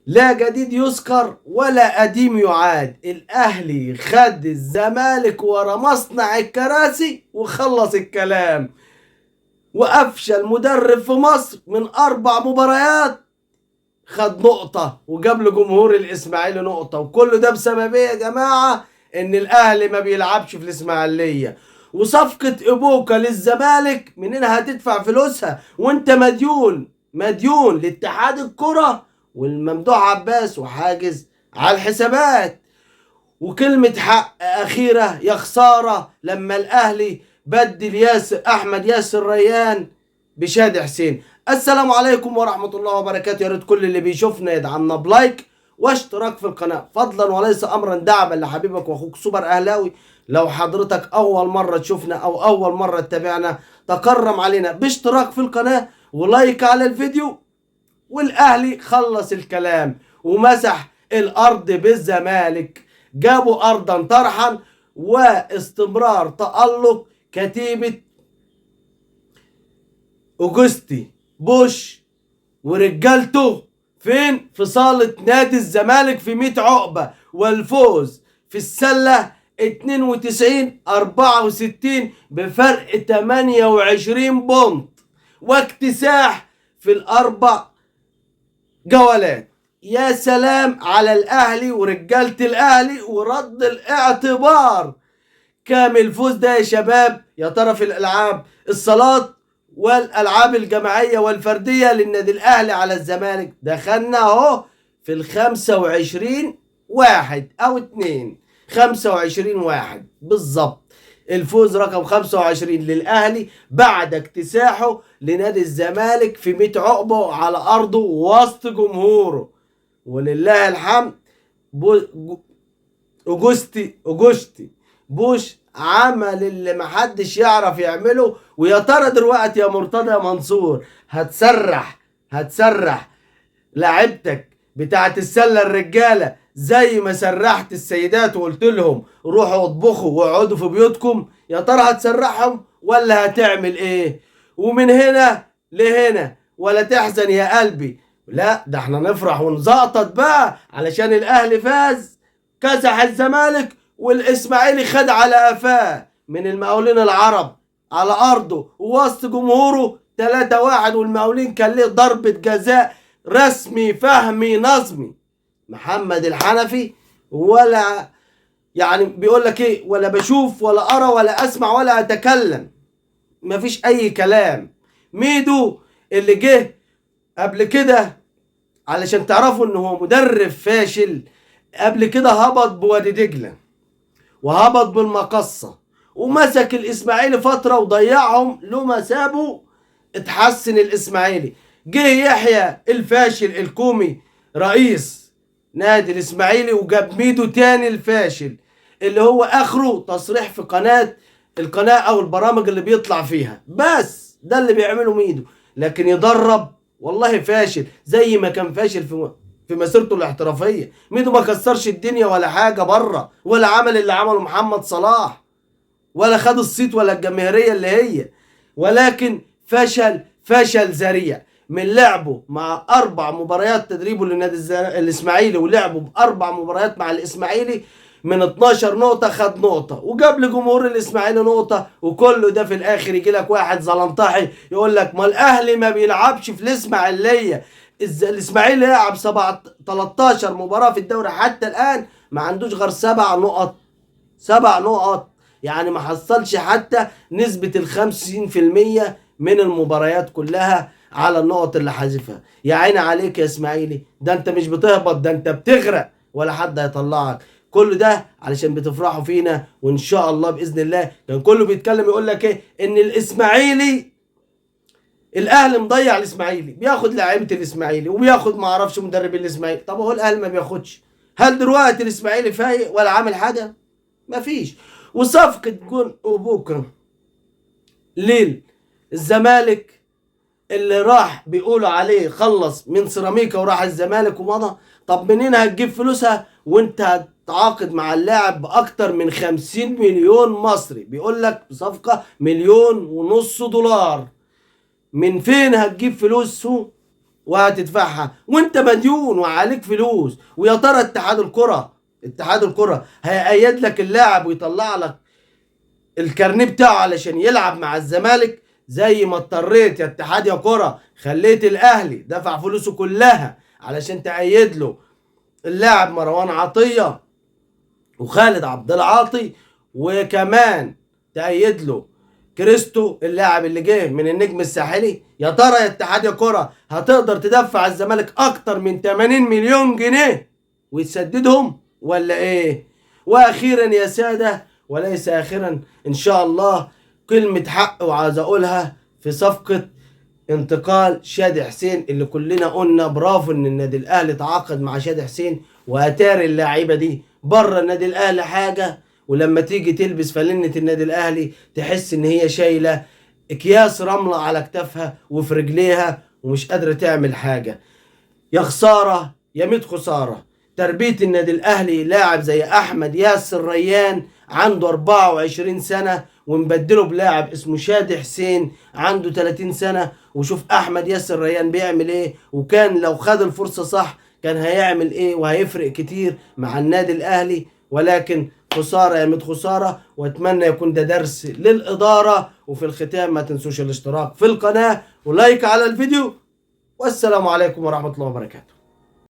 لا جديد يذكر ولا قديم يعاد. الاهلي خد الزمالك ورا مصنع الكراسي وخلص الكلام، وافشل مدرب في مصر من 4 مباريات خد نقطة وجاب لجمهور الاسماعيلي نقطة، وكل ده بسبب ايه يا جماعة؟ ان الاهلي ما بيلعبش في الاسماعيلية. وصفقة ابوكا للزمالك منين هتدفع فلوسها وانت مديون لاتحاد الكرة والممدوح عباس وحاجز على الحسابات. وكلمة حق أخيرة، يا خسارة لما الأهلي بدل أحمد ياسر ريان بشادي حسين. السلام عليكم ورحمة الله وبركاته. يا ريت كل اللي بيشوفنا يدعمنا ب like واشتراك في القناة فضلا وليس أمرا، دعما لحبيبك وأخوك سوبر أهلاوي. لو حضرتك أول مرة تشوفنا أو أول مرة تتابعنا، تكرم علينا باشتراك في القناة و like على الفيديو. والأهلي خلص الكلام ومسح الأرض بالزمالك، جابوا أرضا طرحا، واستمرار تألق كتيبة أوجستي بوش ورجالته فين؟ في صالة نادي الزمالك في 100 عقبة، والفوز في السلة 92-64 بفرق 28 بونت، واكتساح في ال4 جولات. يا سلام على الأهلي ورجالة الأهلي ورد الاعتبار. كام الفوز ده يا شباب؟ يا ترى في الألعاب الصالات والألعاب الجماعية والفردية للنادي الأهلي على الزمالك، دخلنا أهو في 25-1 أو 2، 25-1 بالظبط. الفوز رقم 25 للأهلي بعد اكتساحه لنادي الزمالك في 100 عقبة على أرضه وسط جمهوره. ولله الحمد أوجستي بوش عمل اللي محدش يعرف يعمله. ويا ترى دلوقتي يا مرتضى يا منصور هتسرح لعبتك بتاعت السلة الرجالة زي ما سرحت السيدات وقلت لهم روحوا اطبخوا واقعدوا في بيوتكم؟ يا ترى هتسرحهم ولا هتعمل ايه؟ ومن هنا لهنا ولا تحزن يا قلبي، لا ده احنا نفرح ونزقطط بقى علشان الاهلي فاز كسح الزمالك، والاسماعيلي خد على قفاه من المقاولين العرب على ارضه ووسط جمهوره 3-1، والمقاولين كان ليه ضربة جزاء رسمي فهمي نظمي محمد الحنفي، ولا يعني بيقول لك ايه، ولا بشوف ولا ارى ولا اسمع ولا اتكلم، مفيش اي كلام. ميدو اللي جه قبل كده علشان تعرفوا ان هو مدرب فاشل، قبل كده هبط بوادي دجلة وهبط بالمقصة ومسك الاسماعيلي فترة وضيعهم، لما سابوا اتحسن الاسماعيلي. جه يحيى الفاشل الكومي رئيس نادي الاسماعيلي وجاب ميدو تاني الفاشل، اللي هو اخره تصريح في القناة او البرامج اللي بيطلع فيها، بس ده اللي بيعمله ميدو. لكن يدرب والله فاشل زي ما كان فاشل في مسيرته الاحترافية. ميدو ما كسرش الدنيا ولا حاجة بره، ولا عمل اللي عمله محمد صلاح، ولا خد الصيت ولا الجماهيرية اللي هي، ولكن فشل ذريع من لعبه مع 4 مباريات تدريبه للنادي الإسماعيلي، ولعبه ب4 مباريات مع الإسماعيلي من 12 نقطة خد نقطة، وجاب لجمهور الإسماعيلي نقطة. وكله ده في الآخر يجي لك واحد زلنطحي يقول لك ما الأهلي ما بيلعبش في الإسماعيلية. الإسماعيلي لعب 13 مباراة في الدوري حتى الآن، ما عندوش غير 7 نقط، 7 نقط، يعني ما حصلش حتى نسبة الخمسين في المية من المباريات كلها على النقط اللي حذفها. يا عيني عليك يا اسماعيلي، ده انت مش بتهبط، ده انت بتغرق ولا حد هيطلعك. كل ده علشان بتفرحوا فينا، وان شاء الله باذن الله. كان كله بيتكلم يقول لك ايه، ان الاسماعيلي الاهلي مضيع الاسماعيلي، بياخد لعيبه الاسماعيلي وبياخد ما اعرفش مدرب الاسماعيلي. طب هو الاهلي ما بياخدش؟ هل دلوقتي الاسماعيلي فايق ولا عامل حاجه؟ مفيش. وصفقه جون اوبوكا ليل الزمالك اللي راح بيقولوا عليه خلص من سيراميكا وراح الزمالك ومضى، طب منين هتجيب فلوسها وانت هتعاقد مع اللاعب باكتر من 50 مليون مصري؟ بيقول لك بصفقه 1.5 مليون دولار. من فين هتجيب فلوسه وهتدفعها وانت مديون وعليك فلوس. ويا ترى اتحاد الكرة هيأيد لك اللاعب ويطلع لك الكارنيه بتاعه علشان يلعب مع الزمالك؟ زي ما اضطريت يا اتحاد يا كرة خليت الاهلي دفع فلوسه كلها علشان تأيد له اللاعب مروان عطية وخالد عبد العاطي، وكمان تأيد له كريستو اللاعب اللي جه من النجم الساحلي. يا ترى يا اتحاد يا كرة هتقدر تدفع الزمالك اكتر من 80 مليون جنيه وتسددهم ولا ايه؟ واخيرا يا سادة وليس اخرا، ان شاء الله كلمة حق وعايز اقولها في صفقة انتقال شادي حسين اللي كلنا قلنا برافو ان النادي الاهلي تعاقد مع شادي حسين، واتاري اللاعيبه دي بره النادي الاهلي حاجه، ولما تيجي تلبس فانلة النادي الاهلي تحس ان هي شايله اكياس رملة على كتافها وفي رجليها ومش قادرة تعمل حاجة. يا خسارة يا ميت خسارة تربيه النادي الاهلي لاعب زي احمد ياسر ريان عنده 24 سنة ونبدله بلاعب اسمه شادي حسين عنده 30 سنة. وشوف احمد ياسر ريان بيعمل ايه، وكان لو خد الفرصة صح كان هيعمل ايه وهيفرق كتير مع النادي الاهلي. ولكن خسارة يا ميت خسارة، واتمنى يكون ده درس للادارة. وفي الختام ما تنسوش الاشتراك في القناة و like على الفيديو، والسلام عليكم ورحمة الله وبركاته.